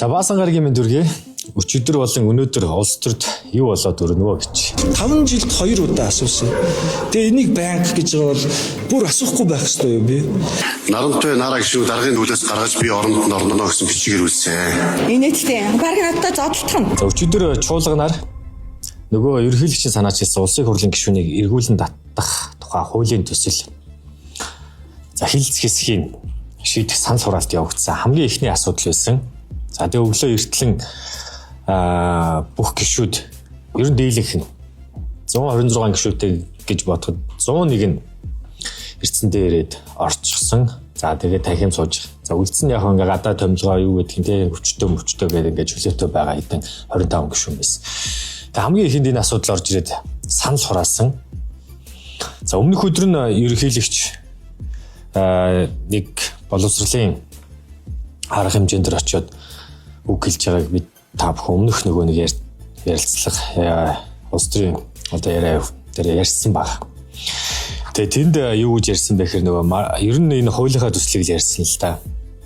За, Баасан гарагийн мэнд хүргэе. Өчигдөр болон өнөөдөр улс төрд юу болоод өрнөвөө гэж. 5 жилд 2 удаа асуусан. Тэгээ энийг байнга гэж байгаа бол бүр асуухгүй байх ёстой юм би. Нарантай нараа гişүү даргын хүлээс гаргаж би оронд нь орно гэсэн бичиг ирүүлсэн. Инээдтэй. Бараг надтай зодтолдох нь. За, өчигдөр чуулганаар нөгөө ерөнхийлөгчийн санаачилсан улсын хурлын гишүүнийг эргүүлэн татах тухай хуулийн төсөл, за, хилцэх хэсгийг шийдэх санал хураалт явагдсан. Хамгийн эхний асуудал байсан. За, тэгээ өглөө эртлэн бүх гишүүд, ер нь дийлэнх нь 126 гишүүтэй гэж бодоход 101 нь эрдсэн дээрээд орчихсон. За, тэгээд танхим сууж. За, үлдсэн яг ингээ гадаа томилгоо юу гэдгийг те хүчтэй мөвчтэй гэдэг ингээ чөлөөтэй байгаа хэдэн 25 гишүүн байсан. Тэгээ хамгийн ихэнд энэ асуудал орж ирээд санал хураасан. За, өмнөх өдөр нь ерөнхийлөгч нэг боловсролын арга хэмжээнд дэр очиод үг хэлж байгааг бид та бүхэн өмнөх нөгөө нэг ярилцлага, улс төрийн одоо яриа дээр ярьсан баг. Тэгээ тэнд юу гэж ярьсан бэ гэхээр нөгөө ер нь энэ хуулийнхаа төслийг л ярьсан л та.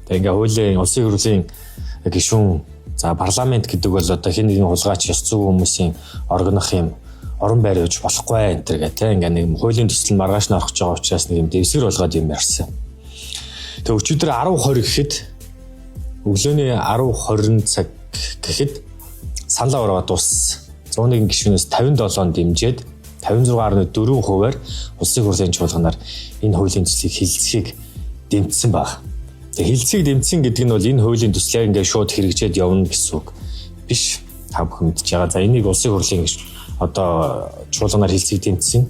Тэгээ ингээ хуулийн улсын хурлын гишүүн, за, парламент гэдэг бол одоо хэн нэгэн хулгайч, ёс зүйн хүмүүсийн оргинох юм орон байр явж болохгүй энэ төр гэх тэ ингээ нэг хуулийн төсөл нь маргааш нь орох гэж байгаа учраас нэг юм дэвсгэр болгоод юм ярьсан. Тэгээ өчигдөр 10:20 гэхэд, өглөөний 10:20 цаг гэхэд саналаа ороод дууссан. 101 гишүүнээс 57 дэмжиж 56.4 хувиар улсын хурлын чуулганаар энэ хуулийн төслийг хилцэхийг дэмжсэн баг. Тэгээ хилцэхийг дэмжсэн гэдэг нь бол энэ хуулийн төслийг ингээд шууд хэрэгжээд явна гэсэн үг биш. Та бүхэн мэдж байгаа. За, энийг улсын хурлын одоо чуулганаар хилцэхийг дэмжсэн.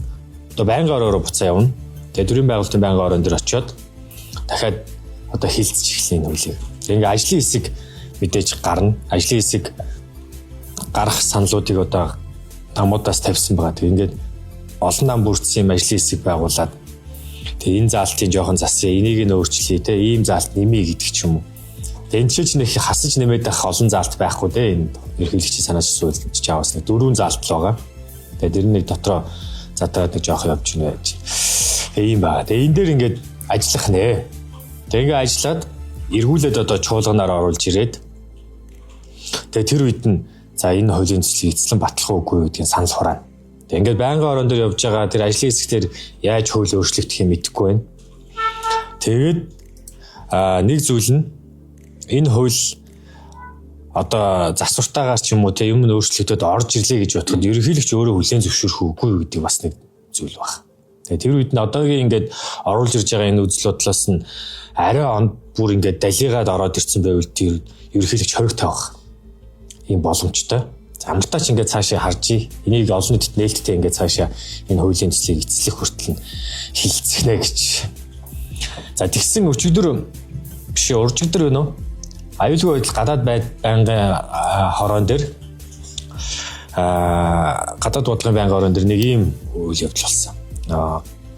Одоо байнгын ороо руу буцаа явна. Тэгээ төрийн байгуулалтын байнгын ороон дээр очиод дахиад одоо хилцэж эхэлнэ энэ хуулийг. Тэгээ ингээд ажлын хэсэг мэдээж гарна. Ажлын хэсэг гарах саналуудыг одоо намуудаас тавьсан байгаа. Тэгээ ингээд олон нам бүрдсэн юм ажлын хэсэг байгуулад тэгээ энэ заалтын жоохон засъя, энийг нь өөрчлөе, те ийм заалт нэмье гэдэг ч юм уу. Тэгээ энэ ч нэг хасаж нэмээд байх олон заалт байхгүй те, энэ ерөнхийлөгчийн санаач суулж чаавас нэг дөрвөн заалт л байгаа. Тэгээ тэр нэг дотроо задраад нэг жоохон явж гинэ гэж. Тэгээ ийм байгаа. Тэгээ энэ дээр ингээд ажиллах нэ. Тэгээ ингээд ажиллаад эргүүлээд одоо чуулганаар оруулж ирээд тэгээ тэр үед нь, за, энэ хуулийн төслийг эцэслэн батлах уугүй гэдгийг санал хураана. Тэгээ ингээд байнгын орон дээр явж байгаа тэр ажлын хэсэг дээр яаж хууль өөрчлөгдөх юм мэдэхгүй байна. Тэгээд нэг зүйл нь энэ хууль одоо засвартаагаар ч юм уу те юм өөрчлөгдөд орж ирлээ гэж бодоход ерөнхийлөгч өөрөө хүлээн зөвшөөрөх үгүй гэдэг бас нэг зүйл баг. Тэгээ тэр үед нь одоогийн ингээд оруулж ирж байгаа энэ үзэл бодлоос нь арай он бүр ингээд далигаад ороод ирсэн байвал тэр ерөнхийлөгч хориг тавих ийм боломжтой. Амартаа ч ингээд цаашаа харж ий. Энийг олон нийтэд нээлттэй ингээд цаашаа энэ хуулийн төслийг эцэслэх хүртэл нь хилцэх нэ гэж. За, тэгсэн өчигдөр биш, уржигдөр байна уу? Аюулгүй байдал гадаад байнгын хорон дээр, гадаад бодлогын байнгын хорон дээр нэг ийм үйл явдал болсон.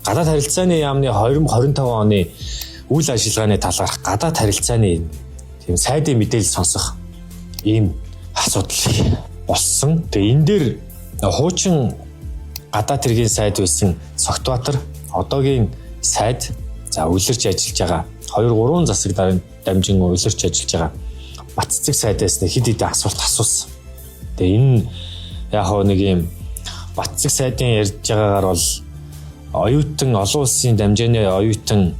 Гадаад харилцааны яамны 2025 оны үйл ажиллагааны талаарх гадаад харилцааны тийм сайдын мэдээлэл сонсох ийм асуудал болсон. Тэгээ энэ дээр хуучин гадаад хэргийн сайд байсан Цогтбаатар, одоогийн сайд, за, улирч ажиллаж байгаа 2 3 засаг дамжин улирч ажиллаж байгаа Батцэцэг сайдаас нэг хэд хэдэн асуулт асуусан. Тэгээ энэ яг хоо нэг юм Батцэцэг сайдын ярьж байгаагаар бол оюутан, олон улсын дамжааны оюутан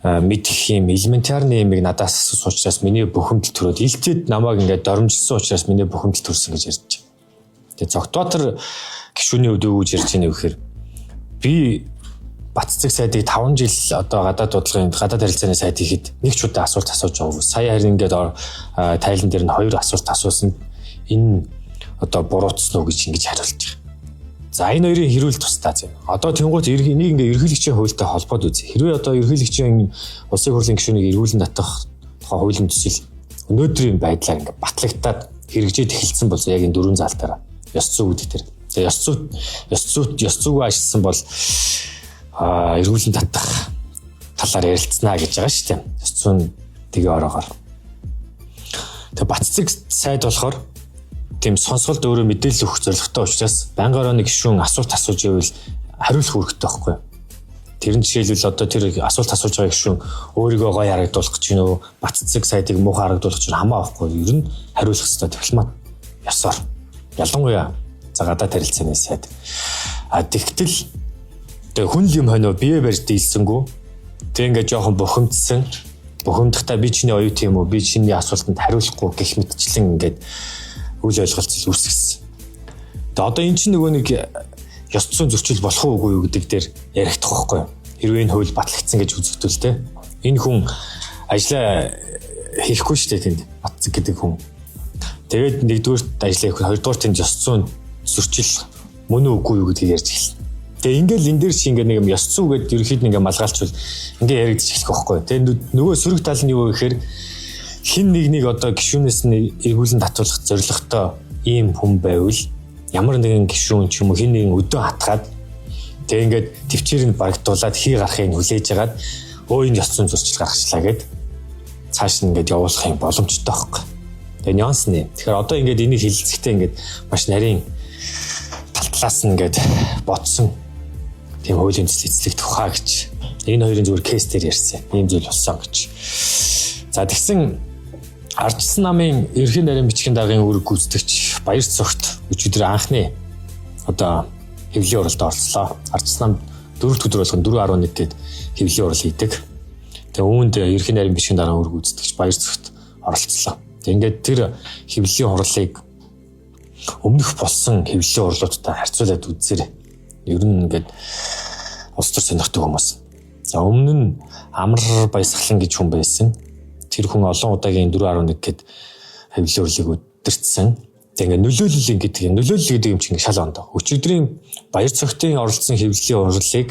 мэдэх юм элементарны юмыг надаас асуусан учраас миний бухимдал төрөөд илтэд намайг ингээд доромжилсан учраас миний бухимдал төрсөн гэж ярьж байгаа. Тэгээ Цогтбаатар гишүүний хувьд юу гэж ярьж байгаа вэ гэхээр би Батцэцэг сайдыг 5 жил одоо гадаад бодлогын гадаад харилцааны сайд хийхэд нэг ч удаа асуулт асууж байгаагүй. Сая харин ингээд тайлан дээр нь хоёр асуулт асуусан. Энэ одоо буруутсан уу гэж ингэж хариулж байгаа. За, энэ хоёрын хэрүүл тусдаа зэ. Одоо тэнгуут энийг ингээ ерөнхийлөгчийн хуультай холбоод үзье. Хэрвээ одоо ерөнхийлөгчийн улсын хурлын гишүүнийг эргүүлэн татах тухай хуулийн төсөл өнөөдрийн байдлаар ингээ батлагдаад хэрэгжээд эхэлсэн бол яг энэ дөрвөн заалтаараа ёс зүй гэдэг тэр. Тэгээ ёс зүйгүй ажилласан бол эргүүлэн татах талаар ярилцсанаа гэж байгаа шүү дээ. Ёс зүйн тэгээ ороогоор. Тэгээ Батцэцэг сайд болохоор тийм сонсголд өөрөө мэдээлэл өгөх зорилготой учраас байнгын орооны гишүүн асуулт асууж ивэл хариулах үүрэгтэй байхгүй юу? Тэр нь жишээлбэл одоо тэр асуулт асууж байгаа гишүүн өөрийгөө гоё харагдуулах гэж юм уу, Батцэцэг сайдыг муухай харагдуулах гэж хамаа авахгүй. Ер нь хариулах хэрэгтэй дипломат ёсоор. Ялангуяа за гадаад харилцааны сайд. А тэгтэл тэгээ хүн л юм хойноо бие барьж дийлсэнгүү. Тэг ингээд жоохон бухимдсан. Бухимдахдаа би чиний оюут юм уу? Би чиний асуултанд хариулахгүй гэх мэтчлэн ингээд үл ойлголцол үүсгэсэн. Тэгээ одоо эн чинь нөгөө нэг ёс зүйн зөрчил болох уугүй юу гэдэг дээр яригдах байхгүй юу? Хэрвээ энэ хууль батлагдсан гэж үзэгдвэл те. Энэ хүн ажлаа хийхгүй шүү дээ тэнд Батцэг гэдэг хүн. Тэгээд нэгдүгээр ажлаа хийх, хоёрдугаар тэнд ёс зүйн зөрчил мөн үгүй юу гэдгийг ярьж эхэлнэ. Тэгээ ингээл энэ дээр чи ингээ нэг юм ёс зүй гэдээ ерөнхийд нь ингээ малгайлчвал ингээ яригдчих эхлэх байхгүй юу? Тэгээ нөгөө сөрөг тал нь юу гэхээр хин нэг нэг одоо гишүүнээс нь эргүүлэн татуулах зорилготой ийм хүн байвал ямар нэгэн гишүүн ч юм уу хин нэгэн өдөө хатгаад тэгээ ингээд төвчээр нь барагдуулаад хий гарахыг хүлээж агаад өө энэ ёс зүйн зөрчил гаргачлаа гэд цааш нь ингээд явуулах юм боломжтой байхгүй. Тэгээ нюанс нэ. Тэгэхээр одоо ингээд энийг хэлэлцэхдээ ингээд маш нарийн тал талаас нь ингээд бодсон тийм хуулийн төсөл эзлэгдэх хаа гэж. Энэ хоёрын зүгээр кейс дээр ярьсан. Ийм зүйл болсон гэж. За тэгсэн Ардчилсан намын ерөнхий нарийн бичгийн даргын үүрэг гүйцэтгэгч Баяр цогт өчигдөр анхны одоо хэвлэлийн хуралд оролцлоо. Ардчилсан нам 4 дахь өдөр болгон 4.11 гээд хэвлэлийн хурал хийдэг. Тэгээ үүнд ерөнхий нарийн бичгийн даргын үүрэг гүйцэтгэгч Баяр цогт оролцлоо. Тэгээ ингээд тэр хэвлэлийн хурлыг өмнөх болсон хэвлэлийн хурлуудтай харьцуулаад үзсээр ер нь ингээд улс төр сонирхдаг хүмүүс. За өмнө нь Амар Баясгалан гэж хүн байсан. Тэр хүн олон удаагийн 4.11 гээд хэвлэлийн хурлыг удирдсан. Тэгээ ингээд нөлөөлөл гэдэг юм. Нөлөөлөл гэдэг юм чинь ингээд шал ондоо. Өчигдрийн Баяр цогтын оролцсон хэвлэлийн хурлыг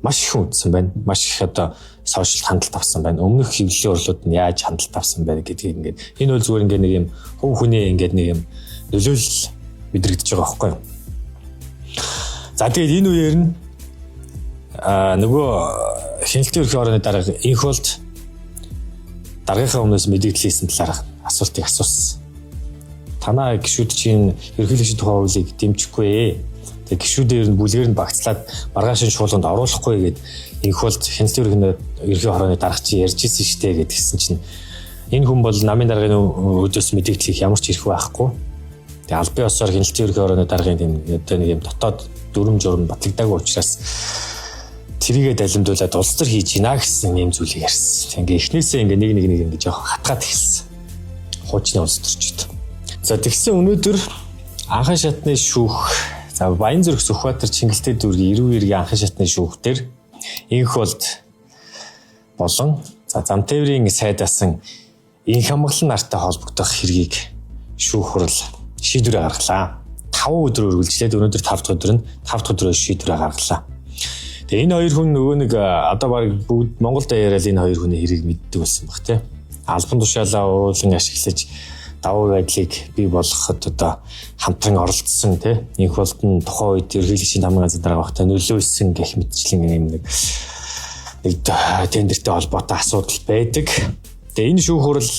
маш их үзсэн байна. Маш их одоо сошиал хандлт авсан байна. Өмнөх хэвлэлийн хурлууд нь яаж хандлт авсан бэ гэдгийг ингээд энэ бол зүгээр ингээд нэг юм хувь хүний ингээд нэг юм нөлөөлөл мэдрэгдэж байгаа байхгүй юу? За тэгээд энэ үеэр нь нөгөө хяналтын ерхий орны дарга инх болд даргынхаа өмнөөс мэдээлэл хийсэн талаарх асуултыг асуусан. Танаа гишүүд чинь ерөнхийлөгчийн тухай хуулийг дэмжихгүй. Тэгээ гишүүдээр нь бүлгээр нь багцлаад маргаашин шуулганд оруулахгүй гэд инх болд хяналтын ерхий хорооны дарга чи ярьж ирсэн штэ гэдгсэн чинь энэ хүн бол намын даргын өдөөс мэдээлэл хийх ямар ч эрх байхгүй. Тэгээ албан ёсоор хяналтын ерхий хорооны даргын тийм одоо нэг юм дотоод дүрм журм батлагдаагүй учраас тэрийгэ далимдуулаад улс төр хийж гинэ гэсэн юм зүйлийг ярьсан. Ингээ эхнээсээ ингээ нэг нэг нэг ингээ жоохон хатгаад эхэлсэн. Хуучны улс төрчд. За тэгсэн өнөөдөр анхан шатны шүүх за Баян зүрх Сүхбаатар Чингэлтэй дүүргийн эрүү эргийн анхан шатны шүүхтэр инх болд болон за Замтээврийн сайдасан инх амгалан нартай холбогдох хэргийг шүүх хурал шийдвэрээ гаргалаа. 5 өдөр үргэлжлээд өнөөдөр 5 дахь өдөр нь 5 дахь өдрөө шийдвэрээ гаргалаа. Тэгээ энэ хоёр хүн нөгөө нэг одоо баг бүгд Монгол даяараа л энэ хоёр хүний хэрийг мэддэг болсон баг тий. Албан тушаалаа уруулан ашиглаж давуу байдлыг бий болгоход одоо хамтран оролцсон тий. Инх болд нь тухайн үед ерөнхийлөгчийн тамган ганцын дарга багтаа нөлөөлсөн гэх мэтчлэн юм нэг тендертэй холбоотой асуудал байдаг. Тэгээ энэ шүүх хурал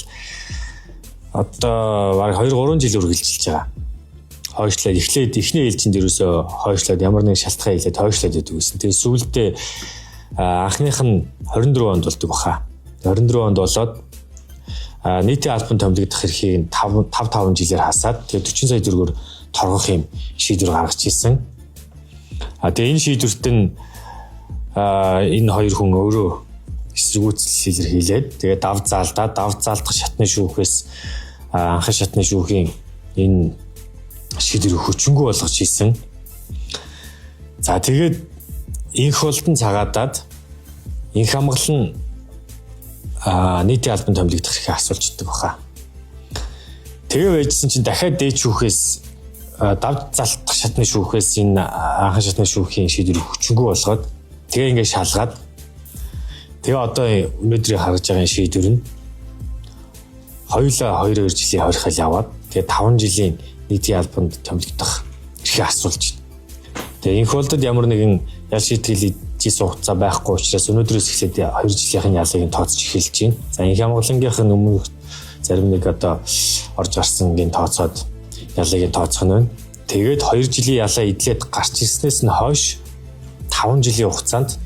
одоо баг 2-3 жил үргэлжилж байгаа. Хойшлоод эхлээд эхний ээлжинд ерөөсөө хойшлоод ямар нэгэн шалтгаан хийлээд хойшлоод байдаг гэсэн. Тэгээ сүүлдээ анхных нь 24 онд болдог баха. 24 онд болоод нийтийн албан томилогдох эрхийг 5 5 жилээр хасаад тэгээ 40 сая төгрөгөөр торгох юм шийдвэр гаргаж ирсэн. Тэгээ энэ шийдвэрт нь энэ хоёр хүн өөрөө эсэргүүцэл илэрхийлээд тэгээ дав заалдаа дав заалдах шатны шүүхээс анхан шатны шүүхийн энэ шийдвэрийг хүчингү болгож хийсэн. За тэгээд инх болдон цагаадаад инх амгалан нийтийн албан томилогдох эрхээ асуулждаг баха. Тэгээ байжсэн чинь дахиад дээд шүүхээс дав залтах шатны шүүхээс энэ анхан шатны шүүхийн шийдвэрийг хүчингү болгоод тэгээ ингээд шалгаад тэгээ одоо өнөөдрийн харж байгаа шийдвэр нь хоёулаа 2-2 жилийн хорихол яваад тэгээ 5 жилийн нийтийн албанд томилогдох эрхээ асуулж байна. Тэгээ инх болдод ямар нэгэн ял шийтгэл эжсэн хугацаа байхгүй учраас өнөөдрөөс эхлээд 2 жилийнх нь ялыг нь тооцож эхэлж байна. За инх амгалангийнх нь өмнөх зарим нэг одоо орж гарсан гин тооцоод ялыг нь тооцох нь байна. Тэгээд 2 жилийн ялаа эдлээд гарч ирснээс нь хойш 5 жилийн хугацаанд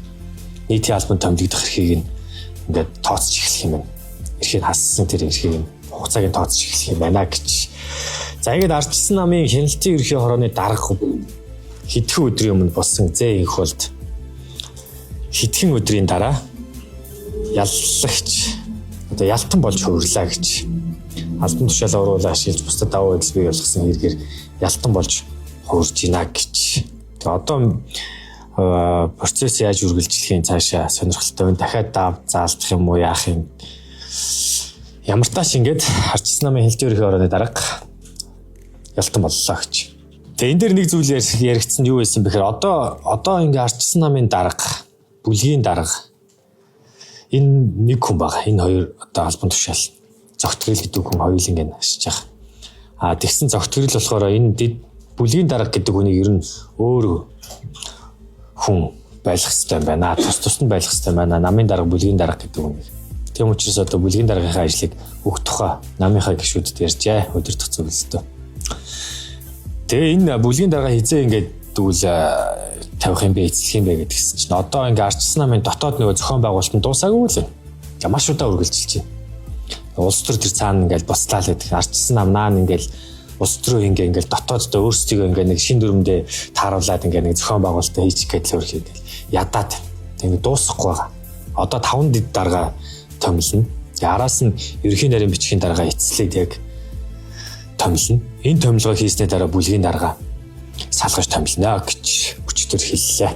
нийтийн албанд томилогдох эрхийг нь ингээд тооцож эхлэх юм байна. Эрхийг хассан тэр эрхийг нь хугацааг нь тооцож эхлэх юм байна гэж. За ингээд ардчилсан намын хяналтын ерхий хорооны дарга хэдхэн өдрийн өмнө болсон зээ инх болд хэдхэн өдрийн дараа яллагч одоо ялтан болж хувирлаа гэж. Албан тушаалаа уруулаа ашиглаж бусдад давуу байдал бий болгосон хэрэгээр ялтан болж хувирж гинэ гэж. Тэгээ одоо процесс яаж үргэлжлэхин цаашаа сонирхолтой байна. Дахиад дав заалдах юм уу, яах юм. Ямар тааш ингээд ардчилсан намын хяналтын ерхий хорооны дарга ялтан боллоо гэж. Тэгээ энэ дээр нэг зүйл яригдсан нь юу байсан бэхээр одоо ингээ ардчилсан намын дарга, бүлгийн дарга энэ нэг хүн байгаа. Энэ хоёр одоо албан тушаал Зогтгэрэл гэдэг хүн хоёул ингэ ашиж байгаа. А тэгсэн Зогтгэрэл болохоор энэ бүлгийн дарга гэдэг хүнийг ер нь өөр хүн байх хэрэгтэй юм байна. Тус тус нь байх хэрэгтэй байна. Намын дарга, бүлгийн дарга гэдэг хүнийг. Тийм учраас одоо бүлгийн даргийнхаа ажлыг өгөх тухай намынхаа гишүүдэд ярьжээ. Удирдах зөвлөлтөө. Тэгээ энэ бүлгийн дарга хизээ ингээд дүүл тавих юм бэ, эзлэх юм бэ гэдгийгсэн чинь одоо ингээ ардчилсан намын дотоод нөгөө зохион байгуулалт нь дуусаагүй л байна. Маш удаа үргэлжилж байна. Улс төр тэр цаана ингээл буслаа л гэдэг. Ардчилсан нам наан ингээл улс төрөө ингээл дотооддоо өөрсдийгөө ингээ нэг шин дүрмдээ тааруулаад ингээ нэг зохион байгуулалтаа хийчих гэдэг л өөрхий ингээл ядаад. Тэг ингээ дуусахгүй байгаа. Одоо 5 дэд дарга томилно. Тэгээ араас нь ерөнхий нарийн бичгийн дарга эцэслээд яг томилно. Энэ томилгоо хийсний дараа бүлгийн дарга салгаж томилно гэж өчтөр хэллээ.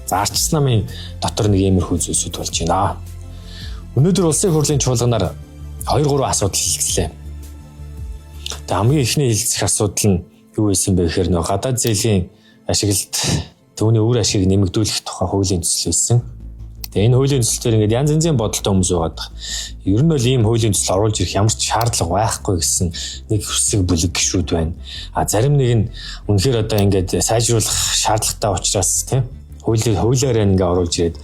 За ардчилсан намын дотор нэг иймэрхүү зүйлсүүд болж байна. Өнөөдөр улсын хурлын чуулганаар 2-3 асуудал хэлцлээ. Тэгээ хамгийн эхний хэлцэх асуудал нь юу байсан бэ гэхээр нөгөө гадаад зээлийн ашиглалт түүний үр ашигыг нэмэгдүүлэх тухай хуулийн төсөл байсан. Тэгээ энэ хуулийн төсөл дээр ингээд янз янзын бодолтой хүмүүс байгаад байгаа. Ер нь бол ийм хуулийн төсөл оруулж ирэх ямар ч шаардлага байхгүй гэсэн нэг хэсэг бүлэг гишүүд байна. А зарим нэг нь үнэхээр одоо ингээд сайжруулах шаардлагатай учраас тийм хуулиараа ингээд оруулж ирээд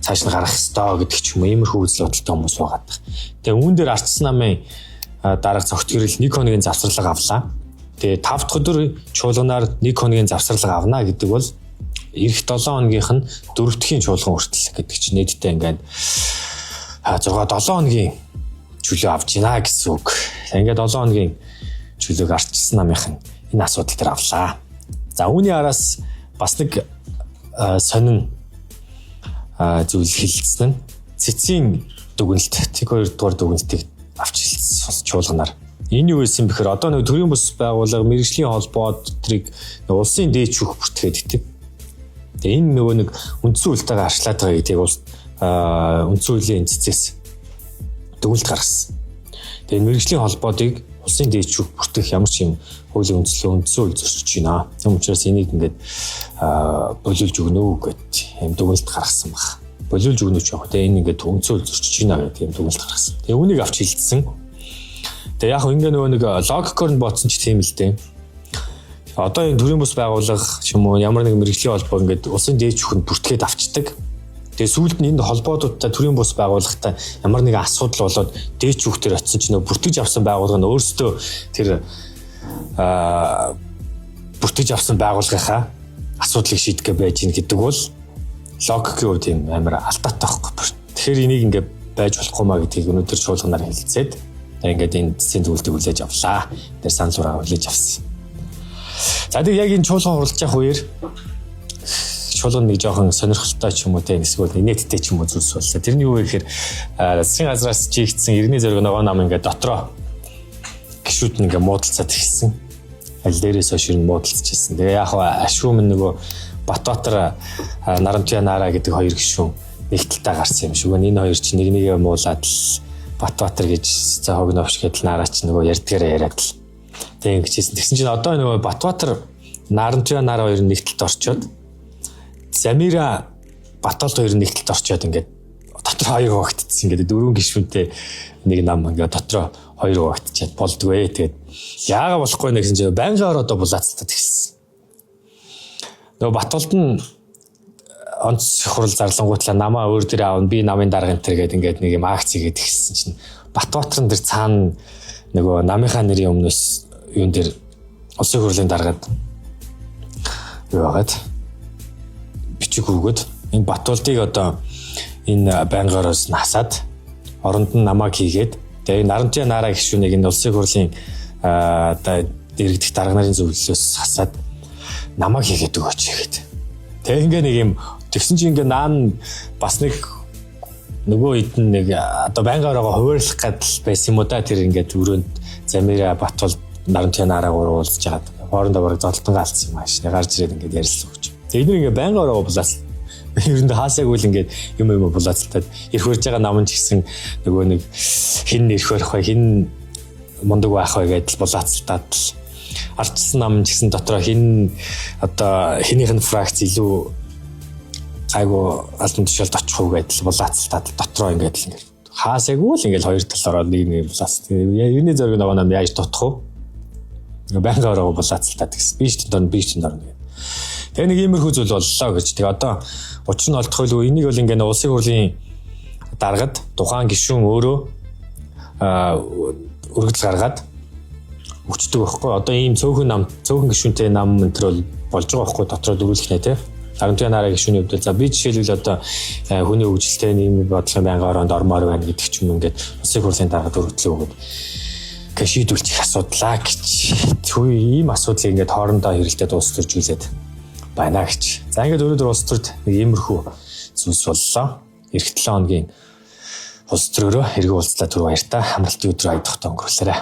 цааш нь гарах ёстой гэдэг ч юм уу иймэрхүү үзэл бодолтой хүмүүс байгаад байгаа. Тэгээ үүн дээр ардчилсан намын дарга Зогтгэрэл 1 хоногийн завсарлага авлаа. Тэгээ 5 дахь өдөр чуулганаар 1 хоногийн завсарлага авна гэдэг бол эх 7 хоногийнх нь 4 дахьийн чуулган хүртэл гэдэг чинь нийтдээ ингээд 6 7 хоногийн чөлөө авч гинэ гэсэн үг. Ингээд 7 хоногийн чөлөөг ардчилсан намынхан энэ асуудал дээр авлаа. За үүний араас бас нэг сонин зүйл хэлсэн нь цэцгийн дүгнэлт, тэг 2 дугаар дүгнэлтийг авч хэлсэн чуулганаар. Энэ юу байсан бэхээр одоо нэг төрийн бус байгууллага мэргэжлийн холбоод тэрийг улсын дээд шүүх бүртгээд гэдэг. Тэгээ энэ нөгөө нэг үндсэн хуультайгаа арчлаад байгаа гэдгийг улс үндсэн хуулийн цэцээс дүгнэлт гаргасан. Тэгээ мэргэжлийн холбоодыг улсын дээд шүүх бүртгэх ямар ч юм хуулийн үндсэн хууль зөрчиж байна. Тийм учраас энийг ингээд болиулж өгнө үү гэд юм дүгнэлт гаргасан баг. Болиулж өгнө ч яг. Тэгээ энэ ингээд үндсэн хууль зөрчиж байна гэдэг юм дүгнэлт гаргасан. Тэгээ үүнийг авч хилцсэн. Тэгээ яг ингээ нөгөө нэг логикоор нь бодсон ч тийм л дээ. Одоо энэ төрийн бус байгууллага ч юм уу ямар нэг мэргэжлийн холбоо ингээд улсын дээд шүүхэнд бүртгээд авчдаг. Тэгээ сүүлд нь энэ холбоодуудтай төрийн бус байгууллагатай ямар нэгэн асуудал болоод дээд шүүхтэр очисон чинь нөгөө бүртгэж авсан байгууллага нь өөрсдөө тэр бүртгэж авсан байгууллагынхаа асуудлыг шийдэх гэж байж гин гэдэг бол логикийн хувьд юм амар алдаатай байхгүй. Тэгэхээр энийг ингээд байж болохгүй маа гэдгийг өнөөдөр чуулганаар хэлцээд ингээд энэ цэцгийн зүйлийг хүлээж авлаа. Тэр санал зураа хүлээж авсан. За тэг яг энэ чуулган хуралдаж явах үеэр чуулган нэг жоохон сонирхолтой ч юм уу те эсвэл инээдтэй ч юм уу зүйлс боллоо. Тэр нь юу вэ гэхээр засгийн газраас чийгдсэн иргэний зориг ногоон нам ингээд дотроо гişүүд нь ингээд муудалцаад эхэлсэн. Аль дээрээс хойш ер нь муудалцчихсэн. Тэгээ яг ашгүй минь нөгөө Батбаатар Нарамтя Нара гэдэг хоёр гишүүн нэг талдаа гарсан юм шиг. Энэ хоёр чинь нэг нэгээ муулаад л Батбаатар гэж за хогновч гэдэл Нара чинь нөгөө ярьдгаараа яриад л тэг ингэжсэн. Тэгсэн чинь одоо нөгөө Батбаатар Нарамтя Нара хоёр нэг талд орчоод Замира Батолд хоёр нэг талд орчоод ингээд дотор хоёр хуваагдчихсан. Ингээд дөрвөн гишүүнтэй нэг нам ингээд дотроо хоёр хуваагдчихад болдгоо. Тэгээд яага болохгүй нэ гэсэн чинь байнгын ороо булаацтаад эхэлсэн. Нөгөө Батолд нь онц хурал зарлангуутлаа намаа өөр дээр аавна би намын дарга энэ төр гээд ингээд нэг юм акц хийгээд эхэлсэн чинь Батбаатар дээр цаана нөгөө намынхаа нэрийн өмнөөс юун дээр улсын хурлын даргад юу байгаад бичиг өгөөд Энэ Батулдыг одоо энэ байнгын ороос нь хасаад оронд нь намайг хийгээд, тэгээ Наранчаа Нараа гишүүнийг энэ улсын хурлын одоо дэрэгдэх дарга нарын зөвлөлөөс хасаад намайг хийгээд өгөөч гэхэд. Тэгээ ингээ нэг юм тэгсэн чинь ингээ наан бас нэг нөгөө хэд нь нэг одоо байнгын ороогоо хуваарлах гэдэл байсан юм уу да, тэр ингээд өрөөнд Замира, Батул, Наранчаа Нараа гурав уулзж хагаад хоорондоо бараг зодолтонгаа алдсан юм ааш. Гарч ирээд ингээд ярилцлага өгч. Тэгээ эдгээр ингээ байнгын ороогоо булаас ер нь хаасаагүй л ингээд юм юм булаацалтаад эрх барьж байгаа нам ч гэсэн нөгөө нэг хин эрх барих вэ, хин мундаг байх вэ гэдэл булаацалтаад л, ардчилсан нам ч гэсэн дотроо хин одоо хинийх нь фракц илүү гайгүй албан тушаалд очих уу гэдэл булаацалтаад дотроо ингээд л ингээд хаасаагүй л ингээд хоёр талаараа нэг нэг булаацалт. Юуны зориг нөгөө нам яаж дутах вэ? Байнгын ороогоо булаацалтаад гэсэн. Би ч тэнд, би ч тэнд орно гэдэг. Тэгээ нэг иймэрхүү зүйл боллоо гэж. Тэгээ одоо учир нь олдох байлгүй. Энийг бол ингээд улсын хурлын даргад тухайн гишүүн өөрөө өргөдөл гаргаад өгчдөг байхгүй. Одоо ийм цөөхөн нам, цөөхөн гишүүнтэй нам энэ төр бол болж байгаа байхгүй, дотроо дөрүүлэх нэ тэ. Нарамтын нараа гишүүний хувьд за би жишээлбэл одоо хүний хөгжилтэй нийгмийн бодлогын байнгын ороонд ормоор байна гэдэг ч юм, ингээд улсын хурлын даргад өргөдлөө өгөөд гэ шийдвэрлэх асуудлаа гэж. Түй ийм асуудлыг ингээд хоорондоо хэрэлдээд улс төржүүлээд байна гэж. За ингээд өнөөдөр улс төрд нэг иймэрхүү зүйлс боллоо. Ирэх 7 хоногийн улс төрөөрөө эргэн уулзлаа, түр баяртай амралтын өдрөө аядахтай өнгөрүүлээрэй.